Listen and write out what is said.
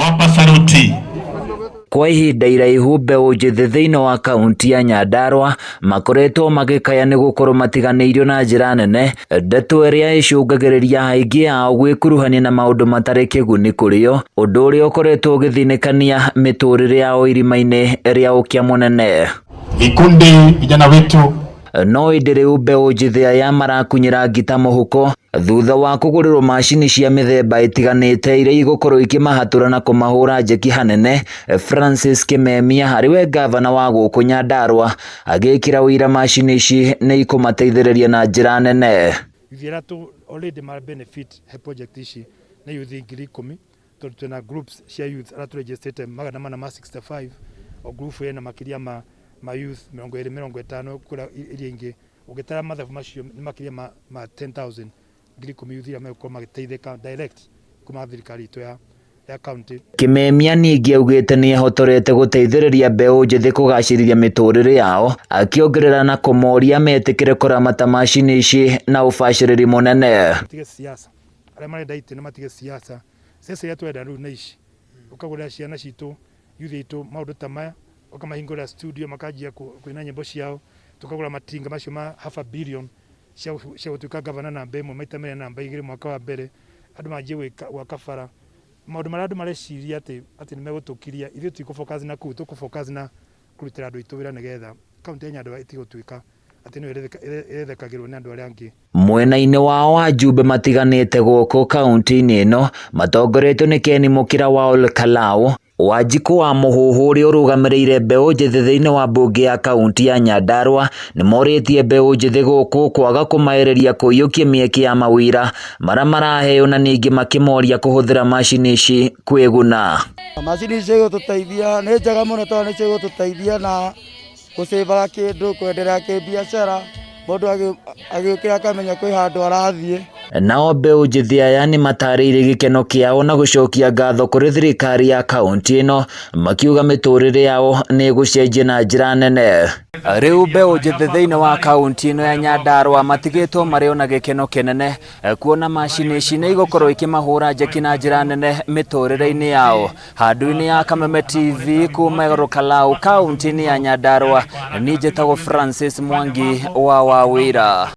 Nawapa saluti. Kwa ihinda iraihu mbeũ njĩthĩ thĩinĩ wa kaunti ya Nyandarua makoretwo magĩkaya nĩ gũkorwo matiganĩirio na njĩra nene, ndeto ĩrĩa ĩcũngagĩrĩria aingĩ ao gwĩkuruhania na maũndũ matarĩ kĩguni kũrĩ o, ũndũ ũrĩa ũkoretwo ũgĩthinĩkania mĩtũrĩre yao irima-inĩ rĩa ũkĩa mũnene. Vikundi vijana wetu No ĩndĩ rĩu mbeũ njĩthĩ aya marakunyĩra ngita mũhuko thutha wa kũgũrĩrwo macini cia mĩthemba ĩtiganĩte iria igũkorwo ikĩmahatũra na kũmahũra njeki hanene. Francis Kimemia arĩ we ngavana wa gũkũ Nyandarua agĩkĩra ũira macini ici nĩ ikũmateithĩrĩria na njĩra nene. Youth arĩa tũ already mara benefit he project ici nĩ youth 10,000, tondũ twĩna groups cia youth arĩa tũregistrĩte 465. O group ĩna makĩria ma youth 20, 50 kũrĩa iria ingĩ. Ũngĩtara mathabu macio nĩ makĩria ma 10,000, 10,000 youth iria megũkorwo magĩteithĩka direct kuma thirikari itũ ya county. Kimemia ningĩ augĩte nĩ ehotorete gũteithĩrĩria mbeũ njĩthĩ kũgacĩrithia mĩtũrĩre yao, akĩongerera na kũmoria metĩkĩre kũramata macini ici na ũbacĩrĩri mũnene. Matige siasa, arĩa marenda itĩ nĩ matige siasa. Siasa iria twenda rĩu nĩ ici, ũkagũrĩra ciana citũ, youth itũ, maũndũ ta maya, ũkamahingũrĩra studio makanjia kũina nyĩmbo ciao, tũkagũra matinga macio ma half a billion cia gũtuĩka gavana namba 1 maita 2, namba 2 mwaka wa mbere, andũ manjie gwaka bara. Maũndũ marĩa andũ mareciria atĩ nĩ megũtũkiria ithuĩ, tũtikũ focus na kũu, tũkũ focus na kũrutĩra andũ aitũ wĩra nĩgetha kaunti ya Nyandarua ĩtige gũtuĩka atĩ nĩyo ĩrethekagĩrwo nĩ andũ arĩa angĩ. Mwena-inĩ wao wajumbe matiganĩte gũkũ kaunti-inĩ ĩno matongoretio nĩ Ken Mũkĩra wa Ol Kalou, Wanjikũ wa Mũhuhu ũrĩa ũrũgamĩrĩire mbeũ njĩthĩ thĩinĩ wa mbunge ya kaunti ya Nyandarua nĩ morĩtie mbeũ njĩthĩ gũkũ kwaga kũmaĩrĩria kũiyũkia mĩeke ya mawĩra marĩa maraheo na ningĩ makĩmoria kũhũthĩra macini ici kwĩguna. Macini ici cigũtũteithia, nĩ njega mũno tondũ nĩ cigũtũteithia na gũcĩbaga kĩndũ, kwendelea kĩbiacara, mũndũ agĩũkĩra akamenya kwĩ handũ arathiĩ. Nao mbeũ njĩthĩ aya nĩ matarĩirie gĩkeno kĩao na gũcokia ngatho kũrĩ thirikari ya kaunti ĩno, makiuga mĩtũrĩre yao nĩ ĩgũcenjia na njĩra nene. Rĩu mbeũ njĩthĩ thĩinĩ wa kaunti ĩno ya Nyandarua matigĩtwo marĩ ona gĩkeno kĩnene kuona macini ici nĩ igũkorwo ikĩmahũra njeki na njĩra nene mĩtũrĩre-inĩ yao. Handũ-inĩ ya Kameme TV kuma Ol Kalou kaunti-inĩ ya Nyandarua, niĩ njĩtagwo Francis Mwangi wa Wawĩra.